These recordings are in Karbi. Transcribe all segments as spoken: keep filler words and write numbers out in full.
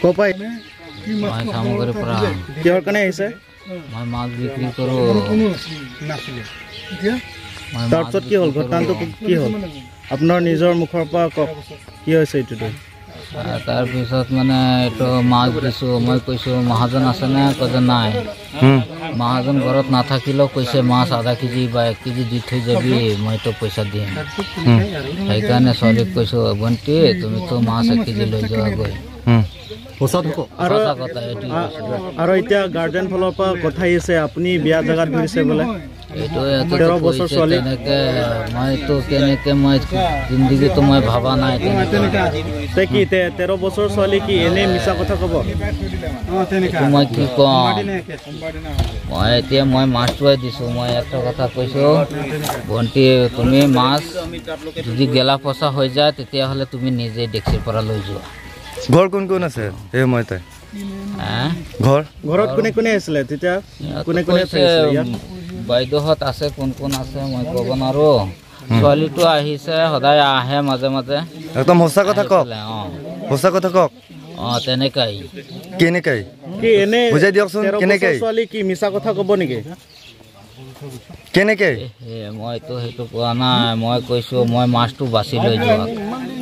ক'ৰ পৰা? মই চামগুৰিৰ পৰা। কিহৰ কাৰণে আহিছে? মই মাছ বিক্ৰী কৰোঁ। মই মাছ তাৰপিছত কি হ'ল? বিক্ৰী ঘটনাটো কৰোঁ। কি হ'ল? আপোনাৰ নিজৰ মুখৰ পৰা কওক, কি হৈছে এইটোতো? আহ, তাৰপিছত মানে এইটো মাছ দিছোঁ, মই কৈছোঁ, "মহাজন আছেনে?" কয় যে, "নাই।" হুম। মহাজন ঘৰত নাথাকিলেও কৈছে, "মাছ আধা কেজি বা এক কেজি দি থৈ যাবি, মই তোক পইচা দিম।" হুম। সেইকাৰণে ছোৱালীক কৈছোঁ, "ভণ্টি, তুমিতো মাছ এক কেজি লৈ যোৱাগৈ।" হুম। সঁচা থাকক। আৰু, সঁচা কথা, এইটোৱে আ-, কৈছোঁ। আৰু এতিয়া গাৰ্জেন ফালৰ পৰা কথা আহিছে, আপুনি বেয়া জেগাত ধৰিছে বোলে। এইটো, এইটো তেৰ বছৰ কৈছে ছোৱালী। তেনেকে, মইতো কেনেকে, মই জিন্দেগীতো মই ভাবা নাই তেনেকে। তে কি, তে-, তেৰ বছৰ ছোৱালী কি এনে মিছা কথা ক'ব? এইটো মই কি কম? মই এতিয়া মই মাছটোৱে দিছোঁ, মই একটা কথা কৈছোঁ, ভণ্টি, তুমি মাছ যদি গেলা পচা হৈ যায়, তেতিয়াহ'লে তুমি নিজে ডেক্সিৰ পৰা লৈ যোৱা। ঘৰ কোন কোন আছে এই সময়তে? হা? ঘৰ? ঘৰত কোনে কোনে আছিলে তেতিয়া? ইয়াত কোনে কোনে কৈছে, চাইছিলে ইয়াত? উম, বাইদেউহঁত আছে, কোন কোন আছে মই ক'ব নোৱাৰো। হুম। ছোৱালীটো আহিছে, সদায় আহে মাজে মাজে। একদম সঁচা কথা আহি কওক। পেলাই, অ। সঁচা কথা কওক। অ, তেনেকাই। কেনেকাই? কি এনে বুজাই দিয়কচোন, তেৰ বছৰ কেনেকাই? ছোৱালী কি মিছা কথা ক'ব নেকি? কেনেকে? এ, এ, মইতো সেইটো কোৱা নাই। মই কৈছো, মই মাছটো বাচি লৈ যোৱা।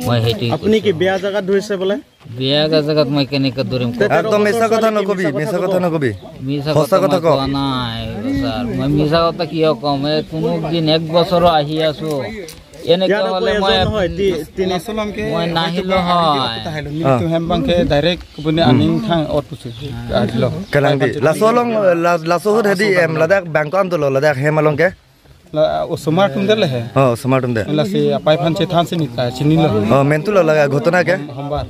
মই সেইটো আপুনি কি কৈছো। বেয়া জেগাত ধৰিছে বোলে? বেয়া জেগাত মই কেনেকে ধৰিম? তে তেৰ একদম বছৰ মিছা কথা ছোৱালী কি নকবি, মিছা কথা মিছা কথা ক'ব? নকবি। মিছা সঁচা কথা কথা মই কওক। কোৱা নাই, ছাৰ। মই মিছা কথা কিয় কম? এই কোনো দিন এক বছৰো আহি আছো। এনেকে ইয়াত আকৌ হ'লে মই এজন নহয়, তি-, তিনি লাচো along ke মই nahilu hoy. Tahailo, nelitum hem abang ke direct kebun aning thang ot pusi. Adlo. Kalang di. Laso along, la-, laso ahut hedi em ladak bangko an dolo ladak hem along ke? La osomar atum det le he. Oh, osomar atum det. Lasi apai aphan chethan si neta chinilo. Oh, mentu lo laga ghotona ke? Hombar.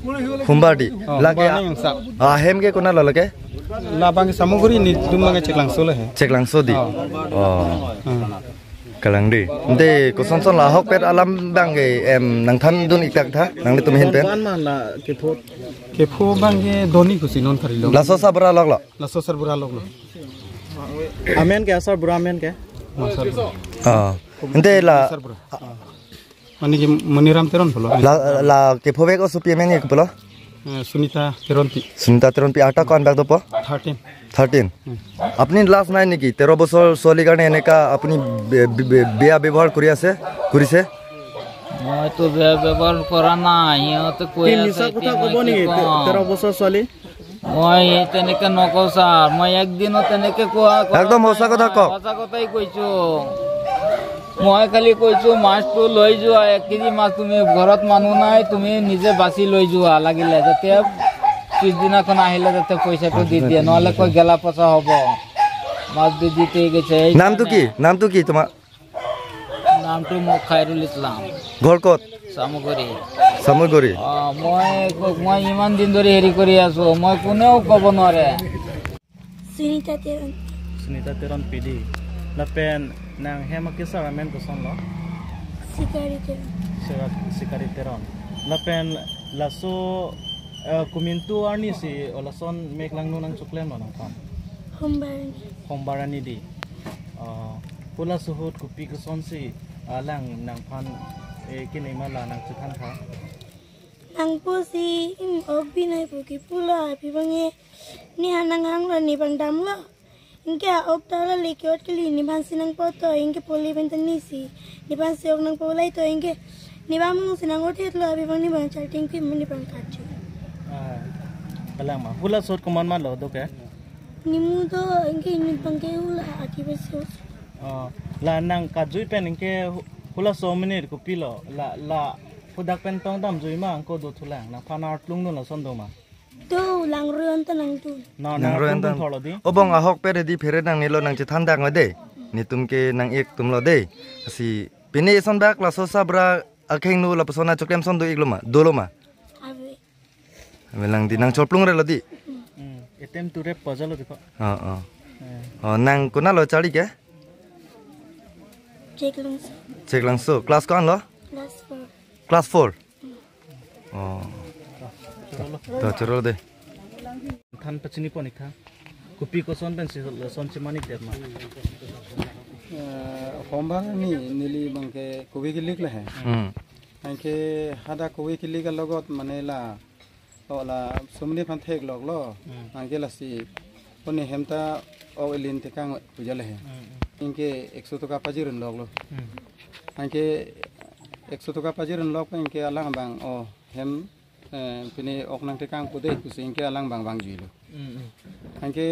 Hombar di. Oh, lake hombar nang sa. Ah, hem ke konat lo lake? Labang ke Samuguri, nelitum abang ke Cheklangso le he. Cheklangso di. Oh. Oh. Hmm. Kalang di. Ante kosonson la ahokpet alam abang ke em nangthandun ik tak tha, nanglitum ahin pen. Don ko-an ma la kepho? Kepho abang ke doni kusi non kari lo. Laso asar bura lok lo. Laso asar bura lok lo. Amen ke asar bura amen ke? Asar bura. Ah. Ante la asar bura. Mane ke Maniram Teron pulo. La, la kephovek osopi amen ke pulo? Eh, Sunita Teronpi. Sunita Teronpi, আটা ko-an bak dopo? Thirteen. Thirteen. Hmm. আপুনি লাজ নাই নেকি? তেৰ বছৰ ছোৱালীৰ কাৰণে এনেকা আপুনি বে-, বে-, বে-, বেয়া ব্যৱহাৰ কৰি আছে, কৰিছে? মইতো বেয়া ব্যৱহাৰ কৰা নাই, সিহঁতে কৈ কি আছে, মিছা এতিয়া কথা মই ক'ব কি নেকি? তে-, ক'ম? তেৰ বছৰ ছোৱালী? মই তেনেকে নকওঁ ছাৰ, মই একদিনো তেনেকে কোৱা, কোৱা একদম নাই। সঁচা কথা কওক। সঁচা কথাই কৈছো। মই খালি কৈছো, মাছটো লৈ যোৱা, এক কেজি মাছ তুমি ঘৰত মানুহ নাই, তুমি নিজে বাচি লৈ যোৱা লাগিলে, যাতে পিছদিনাখন আহিলে যাতে পইচাটো দি দিয়ে, নহ'লে কৈ গেলা পচা হ'ব। মাছ দি দি থৈ গৈছে। এই নামটো কি? কাৰণে। নামটো কি তোমাৰ? নামটো মোৰ খাইৰুল ইছলাম। ঘৰ ক'ত? চামগুৰি। চামগুৰি। অ, মই, মই ইমান দিন ধৰি হেৰি কৰি আছো, মই কোনেও ক'ব নোৱাৰে। Sunita Teron. Sunita Teronpi di. Lapen nang hem akesar amen kosonlo? Sikari Teron. Sira-, Sikari Teron. Lapen laso, eh, kumintu arni si o lason mek langno nangchoklemlo nangphan? Hombar arni. Hombar arni di. Oh, halaso ahut kopi kosonsi alang nangphan, eh, kene ma la nangchethan tha? Nangpo si, im, ok binai pu kipulo, aphi abang ke, ne ha nanghanglo, ne abang damlo. Anke ok ta la le ke-ot kali, ne aphan si nangpo to, anke poli pen ta ne si, ne aphan si ok nangpo lai to, anke ne abang mung si nang-ot het lo, aphi abang ne abang charting pi, ne abang kaju. Ah, kalang ma. Halaso ahut komat ma lo do ke? Nimu do, anke ne abang ke hula ati besi. Oh, la nang kajui pen anke hu-, halaso amonit kopilo, la, la hadak pen tong damjui ma, anke do thulang, nangphan artlung dun lason do ma? Do, langroi anta nangdun. Na, nang langroi anta thorlo di? O bong ahokpet hedi phere nangnelo, nangchethan dak ma de. Netum ke nang-ik atumlo de. Lasi pine eson bak laso asar bura akhengno lapuson achoklem ason do-iklo ma? Dolo ma? Ave. Ave lang di, nang chorplung relo di? Hmm, attempt to rape pajalo di ko. Oh, oh. Eh. Oh, nang konatlo charli ke? Cheklangso. Cheklangso. Class ko-anlo? Class four. Class four? Oh. To chorolo de. Than pachini pon-ik tha. Kopi koson pensi lason chemani det ma? Eh, hombar arni neli abang ke kove kelik le he. Hmm. Anke hadak kove kelik alogot mane la Oh, laso amonit aphan thekloklo. Hmm. Anke lasi, pone hem ta ok elin tekang pu jale he. Hmm, hmm. Anke ekso toka pajirun loklo. Hmm. Anke ekso toka pajirun lok anke alang abang, oh, hem, eh, pine ok nangtekang pu dei pusi anke alang abang vangjuilo. Hmm, hmm. Anke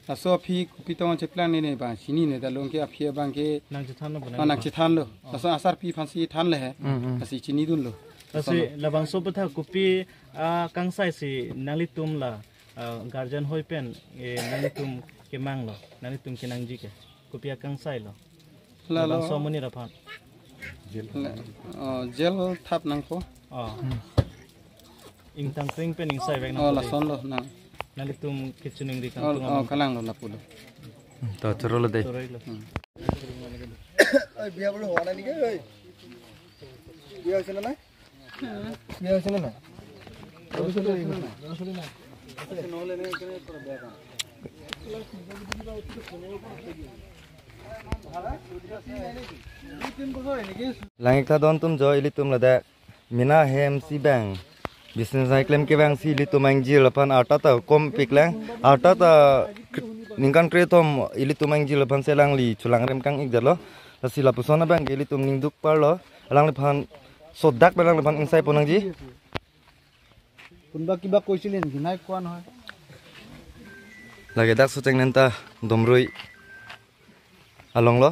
laso aphi kopi tong cheplang nene abang chinine, ta along ke aphi abang ke nangchethanlo, oh, nangchethanlo. Oh. Laso asarpi aphansi thanle he. Hmm, hmm. Lasi chinidunlo. Lasi laso labangso aphuthak kopi akangsai si nanglitum la, ah, guardian hoi pen, eh, nanglitum kemanglo, nanglitum kenangji ke? Kopi akangsai lo? Lalo. Labangso amonit aphan. La-, oh, jail thap nangpo. Oh. Hmm. Ingtang kring pen ingsai vek nang. Oh, lasonlo nang. Nanglitum kachiningri, oh, kangtung, oh, amang. Kalanglo lapulo. Hmm, to chorolo dei. Choroilo. Hmm. Oi, biya bolo hona ni ke, oi. Biya sina na? Biya sina na? Lang-ik tha don atum jo, ilitum ladak mena hem si bang business nangklem kevang si ilitum angjir aphan arta ta kompik lang, arta ta kr-, ningkan kre-thom ilitum angjir aphan si alangli chulang rem kang-ik detlo. Lasi lapuson abang ke ilitum ningduk parlo, alangliphan sodak pen alangliphan ingsai pon nangji. কোনোবা কিবা কৈছিলে নেকি? নাই কোৱা নহয়। Lake dak Socheng Nenta Domrui alonglo.